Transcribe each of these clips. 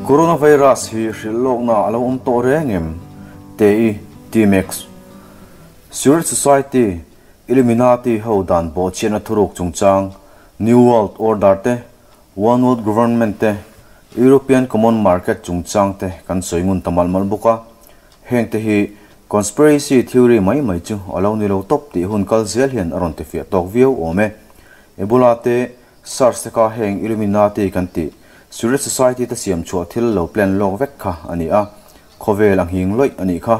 Coronavirus hi hrilh lawkna a lo awm tawh reng em? Te-i, T-Max. Secret Society, Illuminati ho dan bawhchhiatna thuruk chungchang, New World Order te, One World Government te, European Common Market chungchang te kan sawi ngun ta malh malh bawk a. Heng te hi conspiracy theory mai mai chu a lo ni lo tawp tih hun kal zel hian a rawn tifiah tawk viau awm e. Ebola te, SARS te kha heng Illuminati kan tih Secret Society te siam chhuah thil lo plan lawk vek kha a ni a, khawvel a nghing lawih a nih kha.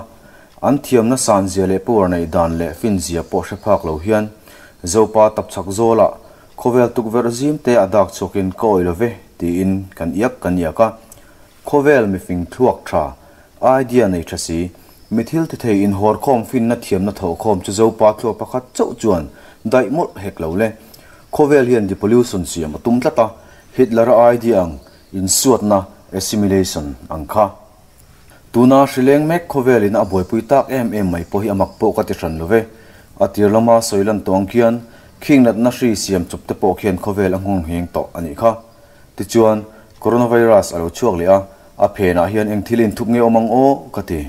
An thiamna san zia leh power neih dan leh fin zia pawh hre phak lo hian Zopa tapchhak zawlah Khawvel tukverh zim te a dak chhuakin ka awih lo ve tiin kan iak kan iak a. Khawvel mifing thluak tha, idea nei tha si, mi thil ti thei inhawrkhawm finna thiamna thawhkhawm chu Zopa thluak pakhat chauh chuan daih mawlh hek lo le. Khawvel hian depollution siam a tum tlat a, Hitler-a idea ang insuatna, assimilation, ang kha. Tuna hrileng mek khawvelin a buaipui tak em em mai pawh hi a mak pawh ka ti hran lo ve. A tir lama sawi lan tawh ang khian khing natna hri siam chawp te pawh khian khawvel a nghawng ngheng tawh a nih kha. Tichuan, Coronavirus a lo chhuak leh a, a phenah hian eng thil inthup nge awm ang aw ka ti.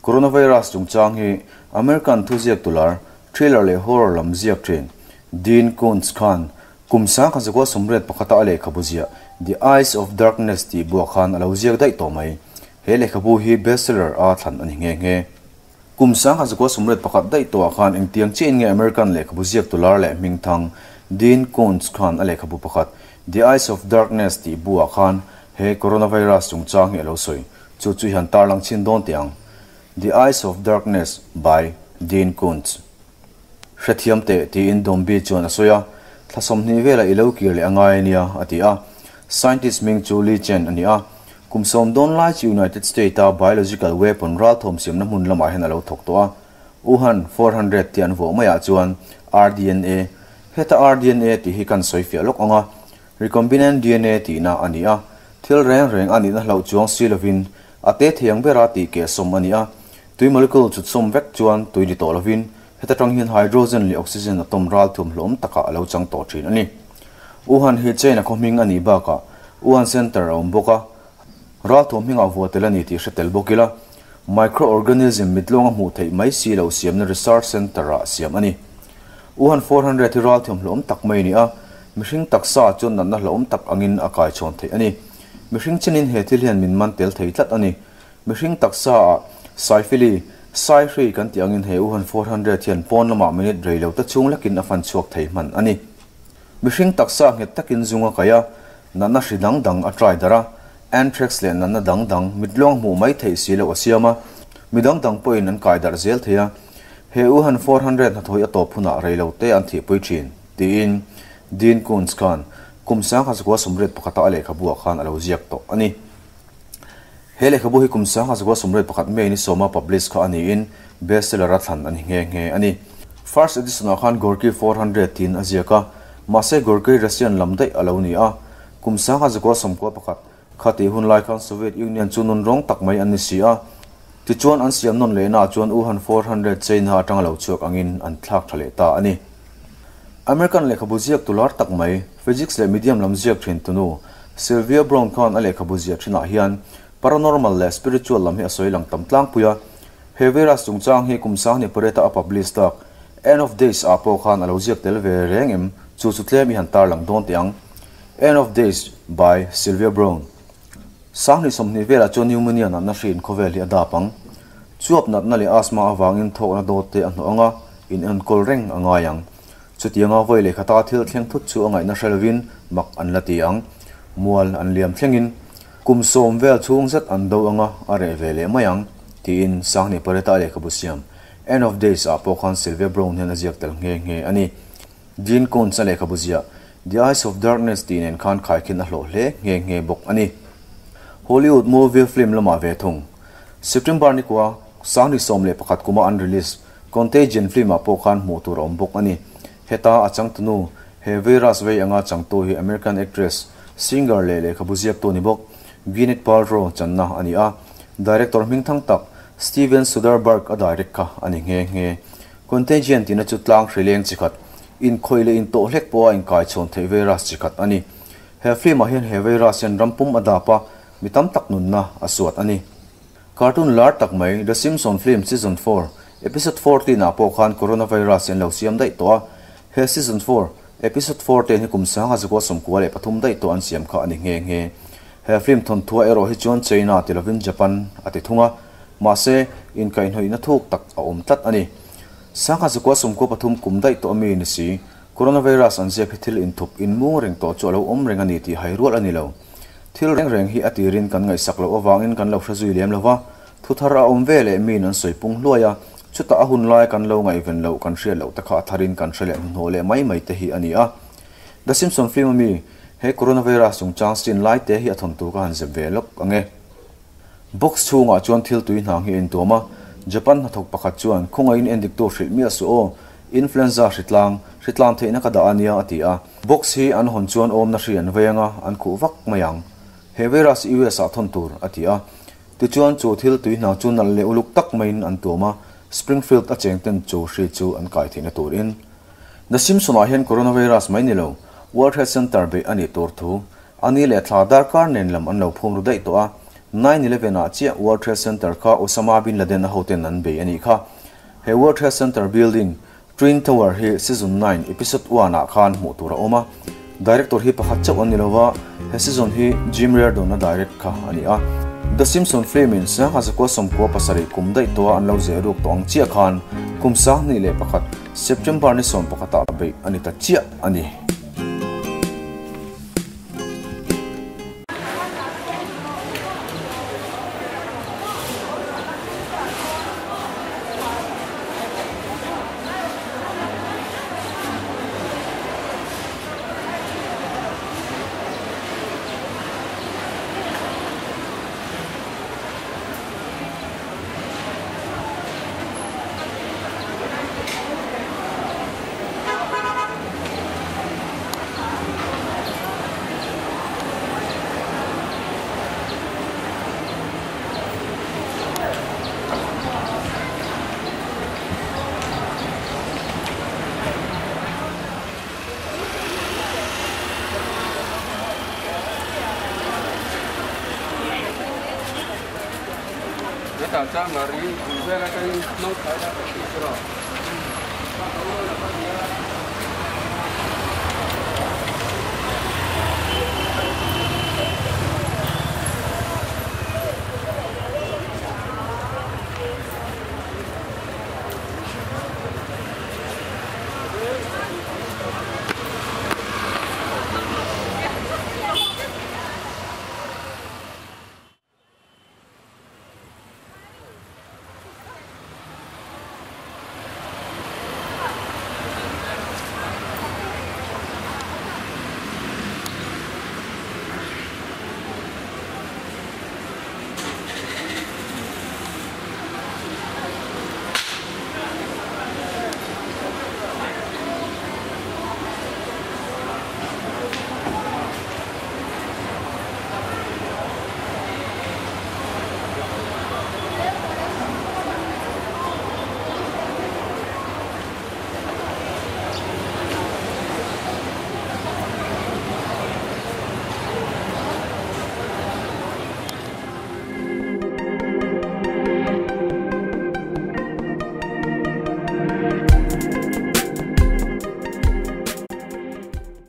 Coronavirus chungchang hi American thuziak tular, thriller leh horror lam ziak thin Dean Koontz khan Kum sang kha zakua sawmriat pakhata a lehkhabu ziah The Eyes of Darkness tih buah khan a lo ziak daih tawh mai. He lehkhabu hi bestseller a thlan a ni nghe nghe. Kum sang kha zakua 81 daih tawhah khan engtiang chiahin nge American lehkhabu ziak tular leh hmingthang Dean Koontz khan a lehkhabu pakhat The Eyes of Darkness tih buah khan he coronavirus chungchang hi a lo sawi. Chu chu i han tarlang chhin dawn teh ang. The Eyes of Darkness by Dean Koontz. Hrethiam teh, tiin Dombi chuan a sawi a. Thla 20 velah i lo kir leh a ngai a nia, a ti a. Scientist hming chu Li Chen a ni a. Kum 10 dawn lai chu United State-a biological weapon ralthawm siamna hmun lamah hian a lo thawk tawh a. Wuhan 400 tih an vuah maiah chuan rDNA, heta rDNA tih hi kan sawi fiah lawk ang a, recombinant dna tihna a ni a. Thil reng reng a nihna hlauh chuang si lovin a te thei ang bera tih kehsawm a ni a. Tui molecule chut sawm vek chuan tui ni tawh lovin heta tang hian hydrogen leh oxygen atom ral thuam hlawm takah a lo chang tawh thin a ni. Wuhan hi China khaw hming a nih bakah Wuhan Center a awm bawk a, ral thuam hmingah vua tel a ni tih hre tel bawk ila, microorganism mitlawnga hmuh theih mai si loh siamna research center-ah siam a ni. Wuhan 400 hi ral thuam hlawm tak mai a ni a, mihring taksa chuan natna hlawm tak angin a kaichhawn theih a ni. Mihring chenin he thil hian min man tel thei tlat a ni. Mihring taksa ah Saifili, Saihri kan tih angin he Wuhan 400 hian pawn lamah minute rei lo te chhung lekin a fan chhuak thei hman a ni. Mihring taksa nghet takin zung a kai a, natna hri dang dang a try darh a, anthrax leh natna dang dang mitlawng hmuh mai theih si loh a siam a, mi dang dang pawhin an kai darh zel thei a. He Wuhan 400 hnathawih a tawp hunah rei lo te an thihpui thin, tiin Dean Koontz khan kum 1981 a lehkhabu ah khan a lo ziak tawh a ni. He lehkhabu hi kum 1981 May ni sawma publish kha a niin bestseller a thlan a ni nghe nghe a ni. First edition ah khan Gorky 400 tiin a ziak a, mahse Gorky Russian lam daih a lo ni a. Kum 1991 kha tih hun lai khan Soviet Union chu nun rawng tak mai an ni si a. Tichuan an siam nawn lehna ah chuan Wuhan 400 China atanga lo chhuak angin an thlak tha leh ta a ni. American lehkhabu ziak tu lar tak mai, physics leh medium lam ziak thin tunu Sylvia Browne khan a lehkhabu ziah thinah hian paranormal leh spiritual lam hi a sawi lang tam tlangpui a. He virus chungchang hi kum 2008 a publish tak End of Days ah pawh khan a lo ziak tel ve reng em chu chu tlem i han tarlang dawn teh ang. End of Days by Sylvia Browne. 2020 velah chuan pneumonia natna hriin khawvel hi a dap ang. Chuap natna leh asthma avangin thawkna dawt te a hnawh ang a, in enkawl reng a ngai ang. Chutianga vawi lehkhata thil thleng thut chu a ngaihna hre lovin mak an la ti ang. Mual an liam thlengin kum 10 vel chhung zet an do anga a reh ve leh mai ang, tiin 2008 a lehkhabu siam End of Days ah pawh khan Sylvia Browne hian a ziak tel nghe nghe a ni. Dean Koontz a lehkhabu ziah The Eyes of Darkness tih nen khan khaikhin a hlawh hle nghe nghe bawk a ni. Hollywood movie film lamah ve thung. September ni kua 2011 kuma an release Contagion film ah pawh khan hmuh tur a awm bawk a ni. Heta a changtunu, he virus vei anga changtu hi American actress, singer leh lehkhabu ziaktu ni bawk, Gwyneth Paltrow channa a ni a. Director hming thang tak, Steven Soderbergh a direct kha a ni nghe nghe. Contagion tihna chu tlang hrileng chi khat, inkhawih leh intawh hlek pawha inkaichhawn theih virus chi khat a ni. He film-ah hian he virus hian ram pum a dap a, mi tam tak nunna a suat a ni. Cartoon lar tak mai The Simpson film season 4, episode 14 ah pawh khan coronavirus hi an lo siam daih tawh a. He season 4, episode 14 hi kum 1993 daih tawh an siam kha a ni nghe nghe. He film thawnthua erawh hi chuan China ti lovin Japan a ti thung a, mahse inkaihhnawihna thuk tak a awm tlat a ni. 1993 kum daih tawh ami ni si, coronavirus an ziak hi thil inthup inmung reng tawh chu a lo awm reng a ni tih hai rual a ni lo. Thil reng reng hi a tirin kan ngaihsak loh avangin kan lo hre zui lem lo va, thu thar a awm ve leh miin an sawi pung hluai a, chutah a hun lai kan lo ngaihven loh kan hriat loh te kha a tharin kan hre leh hnuhnawh leh mai mai te hi a ni a. The Simpson film ami he coronavirus chungchang scene lai te hi a thawn tur ka han zep ve lawk ang e. Box chhungah chuan thil tui hnang hi a intuam a, Japan hnathawk pakhat chuan khawngaihin endiktu hrilh miah suh aw, influenza hritlang, hritlang theihna ka dah a nia a ti a. Box hi an hawn chuan awmna hri an vei anga an khuh vak mai ang. He virus US ah thawn tur a ti a. Tichuan chu thil tui hnang chu nalh leh uluk tak maiin an tuam a, Springfield a cheng ten chu hri chu an kai theihna turin. The Simpson ah hian coronavirus mai ni lo, World Trade Center beih a nih tur thu a ni leh thla darkar nen lam an lo phum ru daih tawh a. 9/11 ah chiah World Trade Center kha Osama bin Laden a hoten an bei a nih kha. He World Trade Center building, Twin Tower hi season 9 episode 1 ah khan hmuh tur a awm a. Director hi pakhat chauh an ni lova, he season hi Jim Reardon a direct kha a ni a. The Simpson film in 1997 kum daih tawha an lo zeh ruk tawh ang chiah khan kum 2001 September ni 11 ah beih a ni ta chiah a ni.